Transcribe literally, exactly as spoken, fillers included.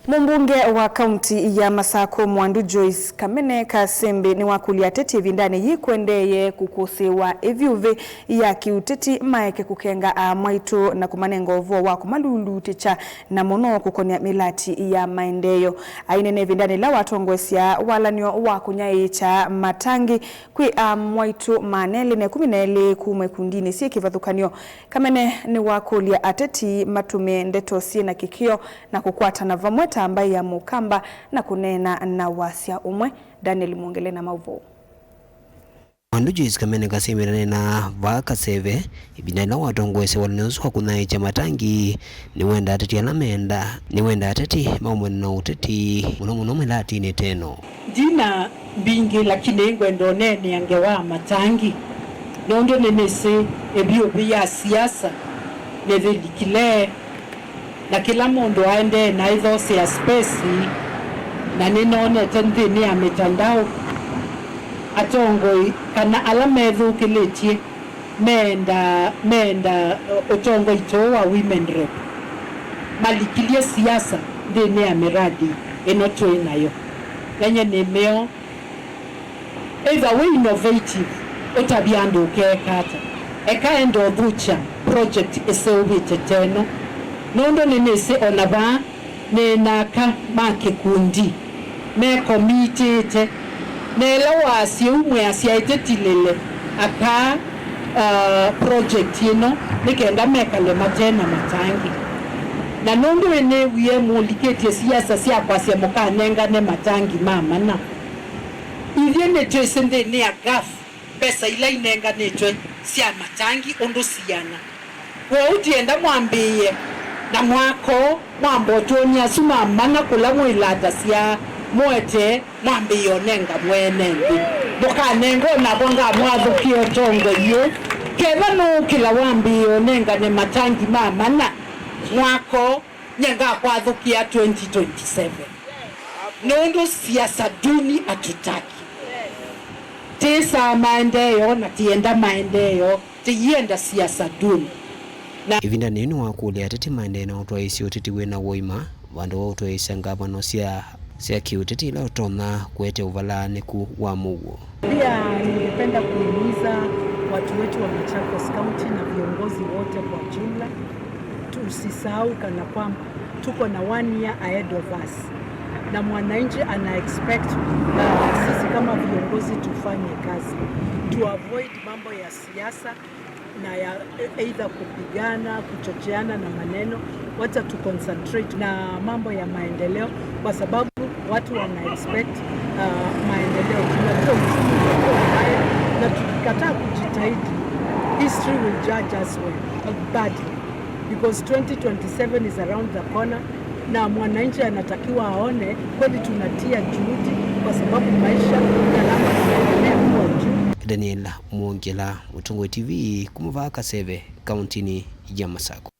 Mũmbunge wa kaunti ya Masakũ Mwandu Joyce Kamene Kasembe nĩwakũlya ateti ĩvindanĩ yĩĩ kũendeeye kũkũsĩĩwa ĩvyũvĩ ya kĩũteti maeke kũkenga aamwaitũ na kũmanenga ũvoo wa kũmalulutĩkya, na mũno kũkonĩa mĩlati ya maendeeo. Ainene ĩvindanĩ yĩla watongoesya walan'yo wa kũnyaĩĩkya matangi kwĩ aamwaitũ maana elĩ na ĩkũmi na elĩ kuma ikundinĩ syĩ kĩvathũkany'o, Kamene nĩwakũlya ateti matũmĩe ndeto syĩ na kĩkĩo na kũkwatana vamwe ta mbaĩ ya Mũkamba na kũneena na wasya ũmwe. Daniel Mwongele na maũvoo. Mwandu Joyce Kamene Kasembe aneenaa vaa Kaseve ĩvinda yĩla watongoesya walan'yo ũsu wa kũnyaĩĩkya matangi. Nĩwenda ateti ala meenda, nĩwenda ateti maumane na ũteti, mũno mũno mĩlatinĩ ta ĩno. Ndina mbingĩ, lakini ngwenda ũneenea ngewa ya matangi, nũndũ nĩnĩsĩ ĩvyũvĩ ya siasa nĩvĩlikile, na kĩla mũndũ aendee na aithosea space, na nĩnonete nthĩnĩ ya mĩtandao atongoi kana ala methũkĩlĩtye meenda, meenda, uh, ũtongoi tũũ wa women rep malikilye siasa nthĩnĩ ya mĩradi ĩno twĩ nayo. Enye nĩmeo, either wĩ innovative, ũtavye andũ ũkeeka ata, eka enda ũthũkya project ĩseũvĩte teno, nũndũ nĩnĩsĩ ona vaa nĩ na aka ma kĩkundi mekomitĩte, na ĩla waasya ũu mwĩasya ĩtĩtilĩle aka, uh, project ĩno nĩ kenda mekale mate na matangi. Na nũndũ ĩnĩwie mũlikĩtye siasa sya kwasya mũkanengane matangi ma mana, ithyĩ nĩtwĩsĩ nthĩnĩ ya gaf mbesa ila inenganĩtwe sya matangi ũndũ siana. Kwoou tienda mwambĩĩe na mwako mwamba ũtwony'a asu ma mana kũla mwĩlatasya mũete mwambĩĩe ũnenga mwene nthĩ. Mũkanenga o navo ngamwathũkĩa ũtongoi ũũ. Kethwa nũũkĩla wambĩĩe ũnengane matangi ma mana mwako, nye ngakwathũkĩa twenty twenty-seven. Nũndũ siasa duni hatutaki. Tĩsaa maendeeo na tienda maendeeo, tiyienda siasa duni. Na ĩvindanĩ yĩu nĩwakũlya ateti maendee na ũtwaĩĩsya ũteti wĩ na ũima, vandũ va ũtwaĩĩsya ngavano sya, sya kĩũteti ila ũtonya kũete ũvalaanĩku wa mũuo. Pia ningependa kuhimiza watu wetu wa Machakos County na viongozi wote kwa jumla, tusisahau kana kwamba tuko na one year ahead of us, na mwananchi ana expect, uh, sisi kama viongozi tufanye kazi, to avoid mambo ya siasa na ya either kupigana, kuchocheana na maneno. Wacha tu concentrate na mambo ya maendeleo, kwa sababu watu wana expect, uh, maendeleo. Tunajua uchumi utakuwa mbaya, na tukikataa kujitahidi, history will judge us well, uh, badly, because twenty twenty-seven is around the corner, na mwananchi anatakiwa aone kweli tunatia juhudi, kwa sababu maisha, gharama zinaendelea kuwa juu. Daniel Mwongela, Mũtongoi T V, kuma vaa Kaseve, kauntinĩ ya Masakũ.